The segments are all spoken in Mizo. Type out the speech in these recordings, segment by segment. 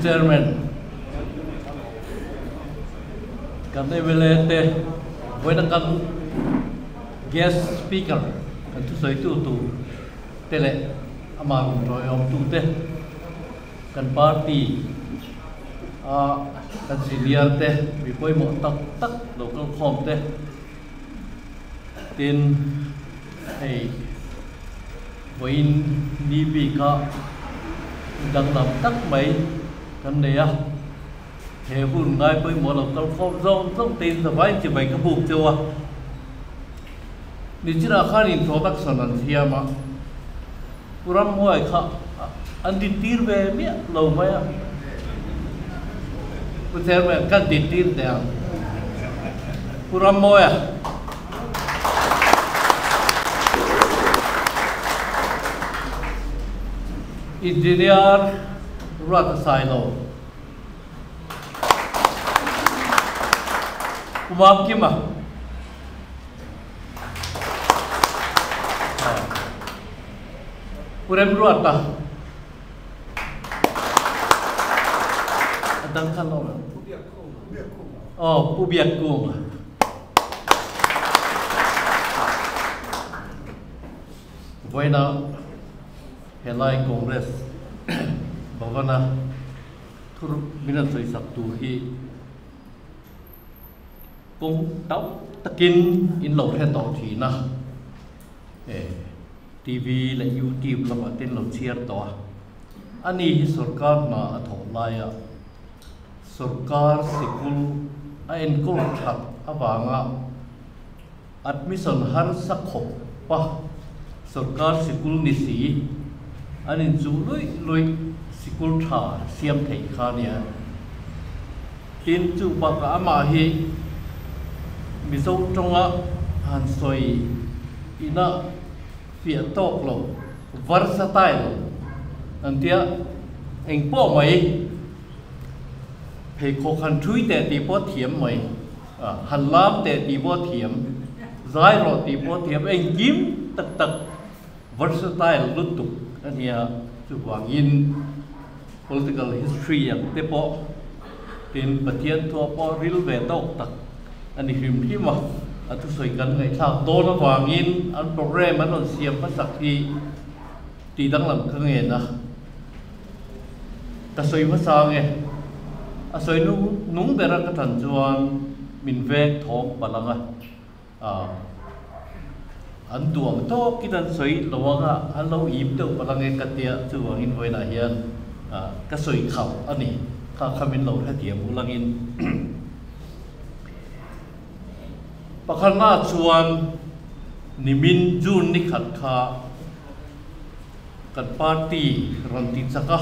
Chairman, kan mla te vawiina kan guest speaker kan thusawitu tur te leh amah rawn tawiawmtu te, kan party a kan senior te mi pawimawh tak tak lo kal khawm te tin hei vawiin ni bika danglam tak mai kan nei a he hun ngai pawimawh lo kal khawm zawng zawng te in zavai chibai ka buk cheu a nichinah khan introduction an thiam a. Pu Ramhuai kha an dintir ve miah lo mai a, Pu Chairman kan dintir teh ang. Pu Rammawia. Engineer Ruata Sailo. Pu Mamkima. Pu Remruata a dang khan awm em? Aw Pu Biakkunga. Vawiina helai Congress Bhavana thuruk min an sawisak tur hi Kawng tam takin in lo hre tawh thin a, TV leh YouTube lamah te in lo chhiar tawh a. Ani hi sorkar hna a thawh laia sorkar sikul a enkawl that avanga admission harsa khawp a sorkar sikul ni si an inchuh luih luih sikul tha siam theih kha a nia. Tin, chu bakah amah hi Mizo tawnga han sawi ina fiah tawk lo, versatile an tia, eng pawh mai pheikhawk han thui teh tih pawh thiam mai, han lam teh tih pawh thiam, zai rawh tih pawh thiam, engkim tak tak versatile lutuk a nia. Chuvangin. Political history ang te pawh tin Pathian thua pawh ril ve tawk tak a ni hrim hrim a, a thusawi kan ngaihthlak dawn avangin an program an rawn siam hmasak hi tih danglam ka ngen a, ka sawi hmasa ange, a sawi nung bera ka than chuan min veng thawm palh ang a. An duang tawkin an sawi lo ang a, an lo im deuh palh ang e ka tia, chuvangin vawiinah hian ka sawi khauh a ni. Kha kha min lo hrethiam ulangin. Pakhatna chuan nimin June ni khat kha kan party rawn ti chak a,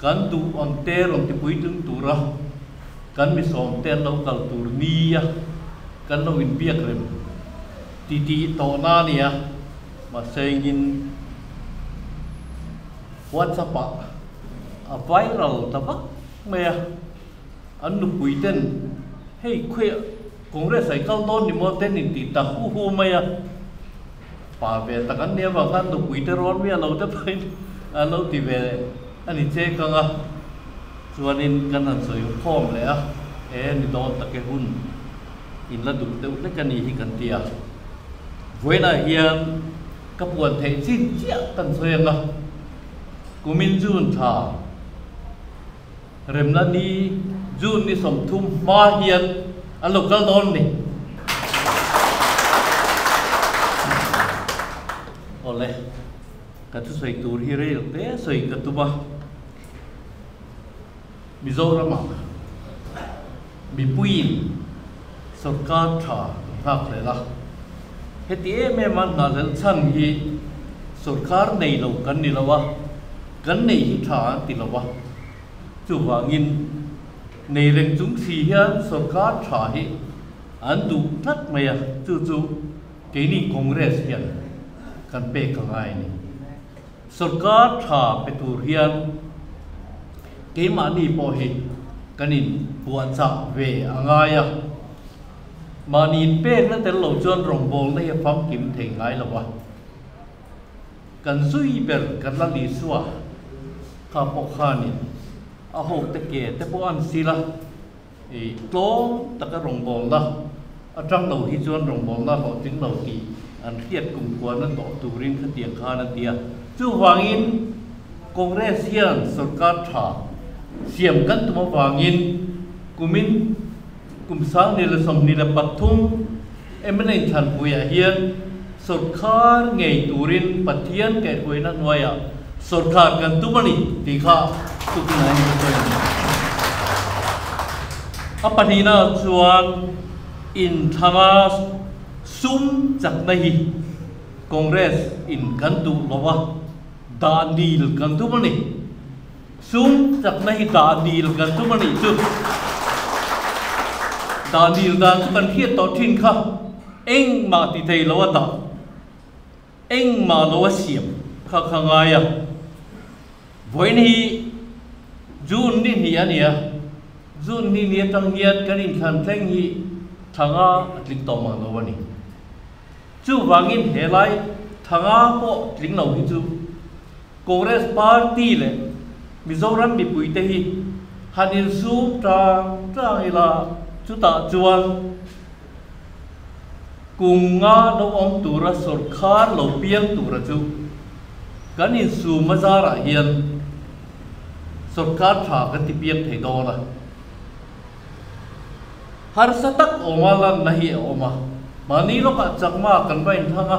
kan duh ang te rawn ti puitling tura kan mi sawmte an lo kal tur nia kan lo inbiak rem ti tih tawhna a nia, mahse engin WhatsApp ah a viral ta vak mai a, an nupui ten hei khawiah Congress ah i kal dawn ni maw ten inti ta hu hu mai a, pa ve tak an nia vang khan nupui te rawn miah lo te pawhin an lo ti ve a ni che kang a. Chuanin kan han sawi khawm leh a, e ni dawn tak e hun in la duh deuh hlek a ni hi kan ti a. Vawiinah hian ka puan theih chin chiah kan sawi ang a, kumin June thla remna ni June ni 30 hma hian an lo kal dawn ni. Awle, ka thusawi tur hi rel te sawi ka tum a. Mizoramah mipuiin sorkar tha an nghak hlel a, heti em em a nghahhlelh chhan hi sorkar nei lo kan ni lo a, kan nei hi tha an ti lo a, chuvangin nei reng chung si hian sorkar tha hi an duh tlat mai a, chu chu keini Congress hian kan pek a ngai a ni. Sorkar tha pe tur hian keimahni pawh hi kan inpuahchah ve a ngai a, mahni inpekna tel lo chuan rawngbawlna hi a famkim thei ngai lo a, kan zui ber kan la Isua kha pawh khanin. A hote ke te pawh an sil a, i tlawm taka rawngbawlna atang lo hi chuan rawngbawlna hlawhtling lo tih an hriat kumkhuana tawh turin khatiang khan a ti a. Chuvangin Congress hian sorkar tha siam kan tum avangin kumin kum 2023 mla inthlanpuiah hian sorkar ngei turin Pathian kaihhruaina hnuaiah sorkar kan tum a ni tih kha tukin a in sawi a ni. A pahnihna chuan inthlanga sum chakna hi Congress in kan duh lo a, dah nil kan tum a ni. Sum chakna hi dah nil kan tum a nih chu. Dah nil dan chu kan hriat tawh thin kha engmah ti thei lo a dah, engmah lo a siam kha kha ngai a. Vawiin hi June ni hnih a ni a, June ni ni atang hian kan inthlan thleng hi thla nga a tling tawh mang lo a ni. Chuvangin helai thla nga pawh tling lo hi chu Congress Party leh Mizoram mipuite hi han insum tang tang ila, chutah chuan kum nga lo awm tura sawrkhar lo piang tura chu kan insum a zarah hian sawrkar tha kan ti piang thei dawn a. Harsa tak awma lanna hi a awm a, mahni lawkah chakma kan va inthlang a,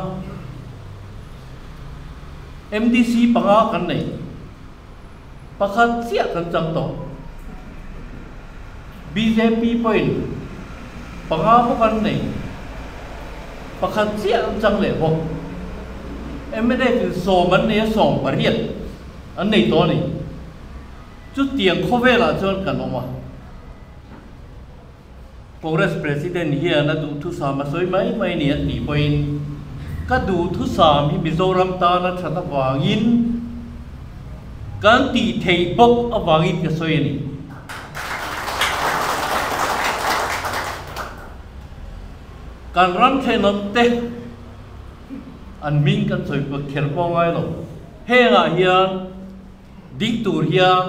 MDC panga kan nei, pakhat chiah kan chang tawh. Bjp pawhin panga bawk an nei, pakhat chiah an chang leh bawk. Mnf in sawm an nei a, 18 an nei tawh a ni. Chutiang khawvelah chuan kan awm a. Congress President hian a duhthusam a sawi mai mai ni an tih pawhin ka duhthusam hi Mizoram tana that avangin kan tih theih bawk avangin ka sawi a ni. Kan ram thenawm te an hming kan sawi kher pawh ngai lo. Hengah hian ding tur hian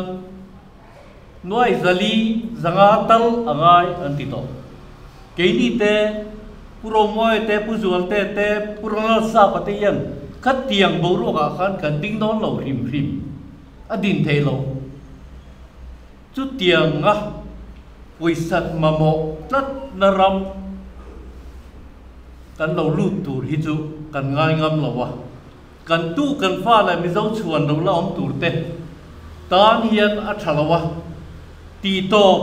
Nuai zali zanga tal a ngai an ti tawh. Keini te, Pu Romawi te, Pu Zualte te, Pu Ronald Sapa te hian khatiang boruakah khan kan ding dawn lo hrim hrim. A din thei lo. Chutianga pawisa mamawh tlatna ram kan lo lut tur hi chu kan ngai ngam lo a. Kan tu kan fa leh Mizo chhuan lo la awm tur te tan hian a tha lo a, tih tawp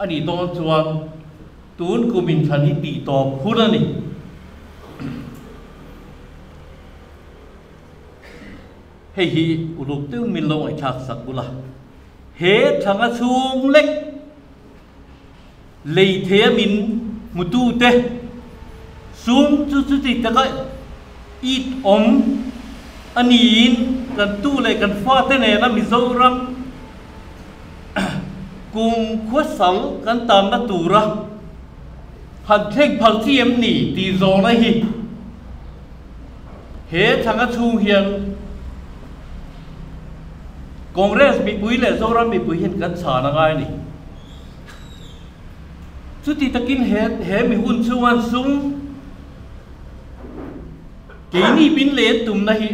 a nih dawn chuan tun kum inthlan hi tih tawp hun a ni. Hei hi uluk deuhin min lo ngaihthlak sak bula he thanga chhung lek Lei thei a min hmutute sum chu chuti taka it awm a niin kan tu leh kan fate nena Mizoram kum khuasal kan tanna tura han thleng phal chi em ni tih zawhna hi he thanga chhung hian Congress mipui leh Zoram mipui hian kan chhan a ngai a ni. Chuti takin he he mi hun chhunga sum keini bin leh an tumna hi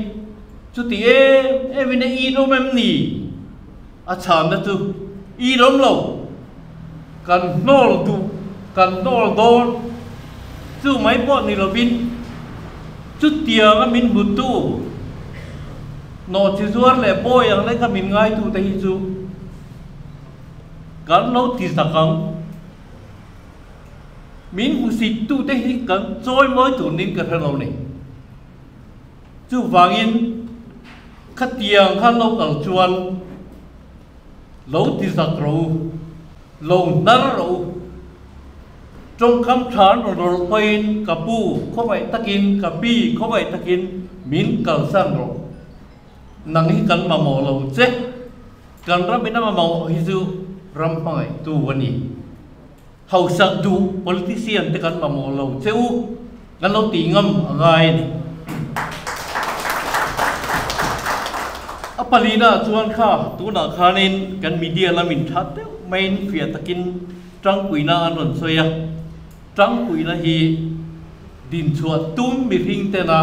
chuti em em in a inawm em ni? A chhanna chu inawm lo. Kan hnawl duh, kan hnawl dawn. Chu mai pawh ni lovin chutianga min hmutu nawhchi zuar leh bawi ang leka min ngaitute hi chu Kan lo ti zak ang. Min hmusittute hi kan chawimawi tur niin ka hre lo ni. Chuvangin khatiang khan lo kal chuan lo ti zak rawh u, lo hnar rawh u. Tawngkam tha an rawn rawlh pawhin ka pu khawngaih takin, ka pi khawngaih takin min kalsan rawh. Nang hi kan mamawh lo che. Kan ram in a mamawh hi chu ram hmangaihtu a ni. Hausak duh politician te kan mamawh lo che u, kan lo tih ngam a ngai a ni. A palina chuan kha tunah khanin kan media lamin tha deuh maiin fiah takin tangpuina an rawn sawi a. Tangpuina hi dinchhuah tum mihring tena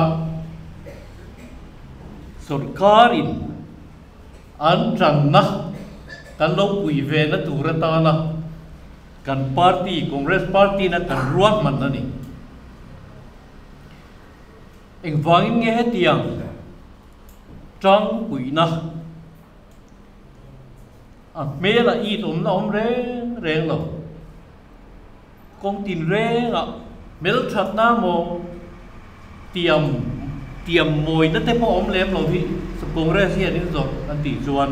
sorkarin an tanna kan lo pui ve na tur atana kan party Congress party na kan ruahman a ni. Engvangin nge hetiang tangpuina a hmel a it awmna awm reng reng lo. Kawng tin rengah hmelthatna maw tiam tiam mawina te pawh awm lem lo hi Congress hian in zawrh an tih chuan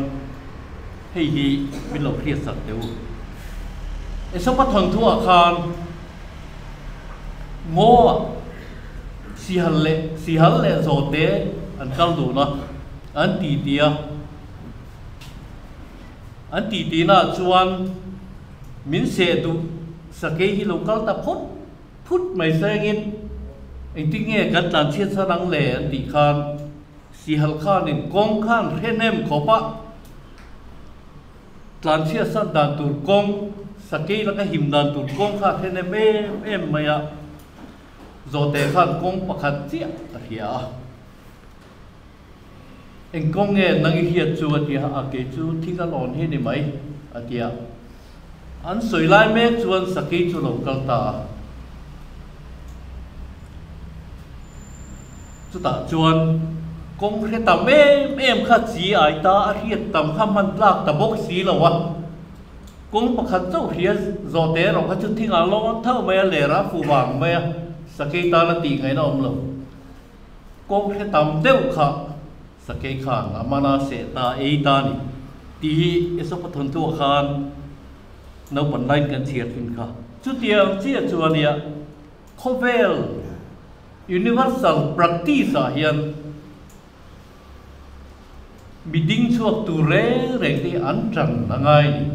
hei hi min lo hriatsak teh u. Esopa thawnthuah khan Ngaw sihal leh sihal leh zawhte an kal dun a, an titi a. An titi naah chuan min seh duh sakei hi lo kal ta phawt phut mai sengin engtin nge kan tlan chhiat chhan ang le an tih khan sihal khanin kawng khan hrenem khawp a. Tlanchhiat san dan tur kawng, sakei laka him dan tur kawng kha a then em em em mai a, Zawhte khan kawng pakhat chiah a hria a. Eng kawng nge nang i hriat chu a ti a, a kei chu thing a lawn hi ni mai a ti a. An sawi lai mek chuan sakei chu lo kal ta a. Chutah chuan kawng hre tam em em kha chi ai ta a hriat tam kha hman tlak ta bawk si lo a, kawng pakhat chauh hria zawhte erawh kha chu thingah lawn tho mai a, ler a fu vang mai a, sakei tan a tih ngaihna awm lo. Kawng hre tam deuh kha sakei khan a mana seh ta ei ta a ni tih hi Esopa thawnthuah khan naupang laiin kan chhiar thin kha. Chutiang chiah chu a nia. Khawvel universal practice ah hian mi ding chhuak tur reng reng te hi an tan a ngai ni.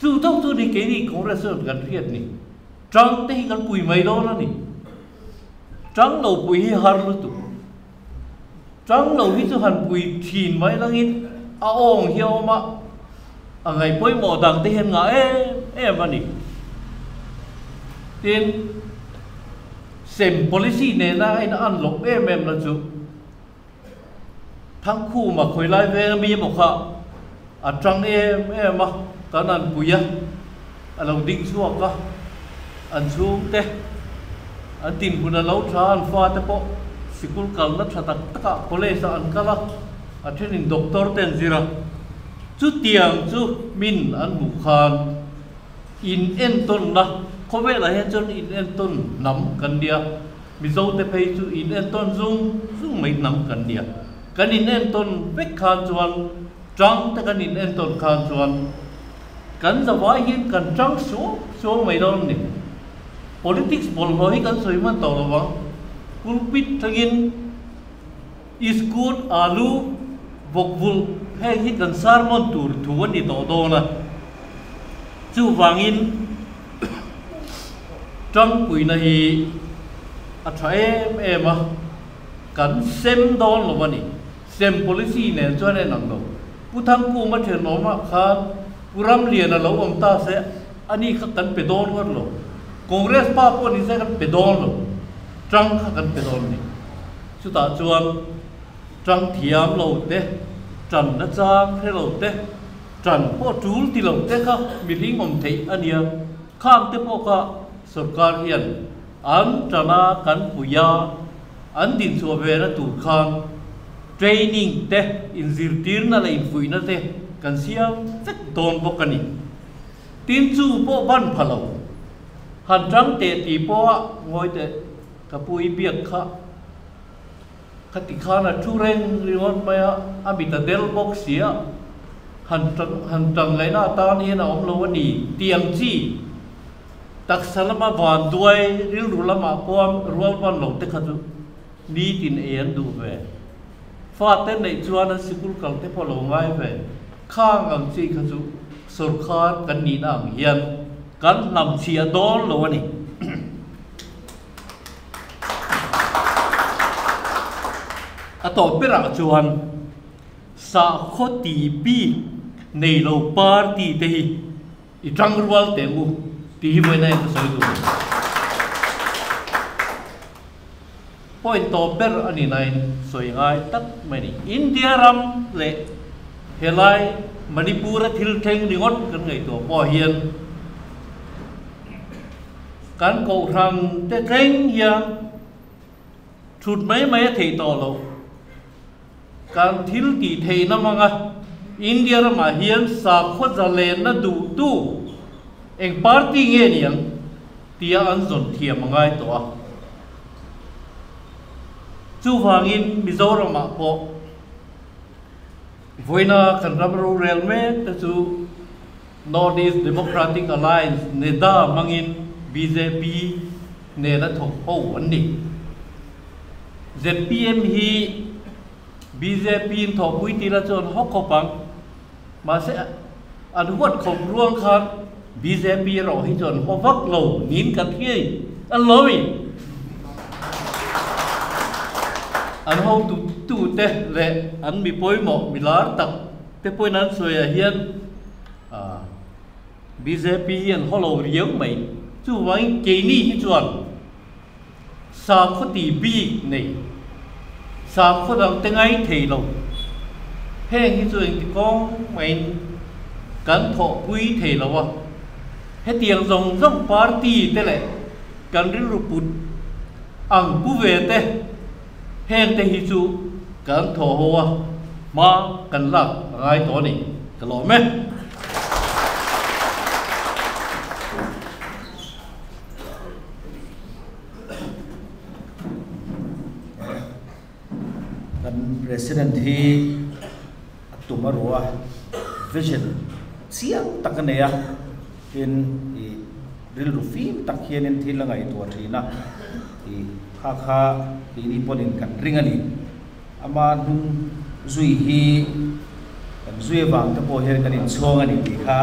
Chu tawk chu ni keini Congress chuan kan hriat ni. Tang te hi kan pui mai dawn a ni. Tang lo pui hi har lutuk. Tang lo hi chu han pui thin mai langin a awng hi a awm a, a ngaih pawimawh dang te hian ngah em em a ni. Tin, sem policy nena a in an loh em em na chu Thangkhuma khawilai veng ami emaw kha a tang em em a, kan an pui a, a lo ding chhuak a, an chhungte an dinhmun a lo tha, an fate pawh sikul kalna tha tak takah college ah an kal a, a thenin doctor te an zir a, chutiang chu min an hmuh khan in entawnna khawvelah hian chuan in entawn hnam kan nia, Mizo te phei chu in entawn zung zung mai hnam kan nia, kan in entawn vek khan chuan Tang te kan in entawn khan chuan kan zavai hian kan tang suau suau mai dawn a ni. Politics bawlhhlawh hi kan sawi hman tawh lo vang. Pulpit thlengin iskut, alu, vawkvulh heng hi kan sermon tur thu a ni tawh dawn a. Chuvangin tangpuina hi a tha em em a, kan sem dawn lo a ni. Sem policy nen chuan en ang lo. Pu Thangkuma thenawmah khan Pu Ramliana lo awm ta se ani kha kan pe dawn ngawt lo. Congress pa pawh ni se kan pe dawn lo. Tang kha kan pe dawn a ni. Chutah chuan tang thiam lo te, tan na chang hre lo te, tan pawh tul ti lo te kha mihring awm theih a nia. Khang te pawh kha sorkar hian an tana kan pui a. An dinchhuah ve na tur khan training te, inzirtirna leh infuihna te kan siam vek dawn bawk a ni. Tin chu pawh ban pha lo. Han tang teh tih pawha ngawi teh ka pu i biak kha kha ti khan a thu reng ringawt mai a, a mit a del bawk si a, han tang han tang ngaihna atan hian a awm lo a ni tih ang chi. Taksa lama van duai rilru lamah pawh rual van lo te kha chu nitin ei an duh ve. Fate neih chuan an sikul kal te pawh lo ngai ve. Khang ang chi kha chu sawrkar kan nihna ang hian kan hnam chhiah dawn lo a ni. A tawp berah chuan. Sakhaw tih bik nei lo party te hi i tangrual teh ang u tih hi vawiin a ka sawi duh a ni. Point tawp ber a ni nain sawi ngai tak mai a ni. India ram leh helai Manipur-a thil thleng ringawt kan ngaihtuah pawh hian kan kohhran te thleng hian Thut mai mai a theih tawh loh. Kan thil tih theihna hmanga India ramah hian sakhaw zalenna duhtu eng party nge niang tia an zawn thiam a ngai tawh a. Chuvangin Mizoramah pawh vawiina kan ram rorel mek te chu North East Democratic Alliance, NEDA, hmangin bjp nena thawk ho an ni. Zpm hi bjp in thawhpui tih la chu an haw khawp ang. Mahse, an huat khawp ruang khan bjp erawh hi chu an haw vak lo niin kan hriai an lo mi. An hotu tute leh an mi pawimawh mi lar tak te pawhin an sawi ah hian Bjp hi an haw lo riau mai. Chuvangin keini hi chuan sakhaw ti bik nei, sakhaw dang te ngai thei lo. Heng hi chu engti kawng maiin kan thawhpui thei lo a. Hetiang zawng zawng party te leh kan rilru put ang pu ve te heng te hi chu kan thaw ho a, hma kan lak a ngai tawh a ni. Ka lawm e. Kan President hi a tum a ruh a, vision chiang tak a nei a, tin ih rilru fim tak hianin thil a ngaihtuah thin a, ih kha kha keini pawhin kan ring a ni. Ama hnung zui hi kan zui avang te pawh hian kan inchhuang a ni tih kha.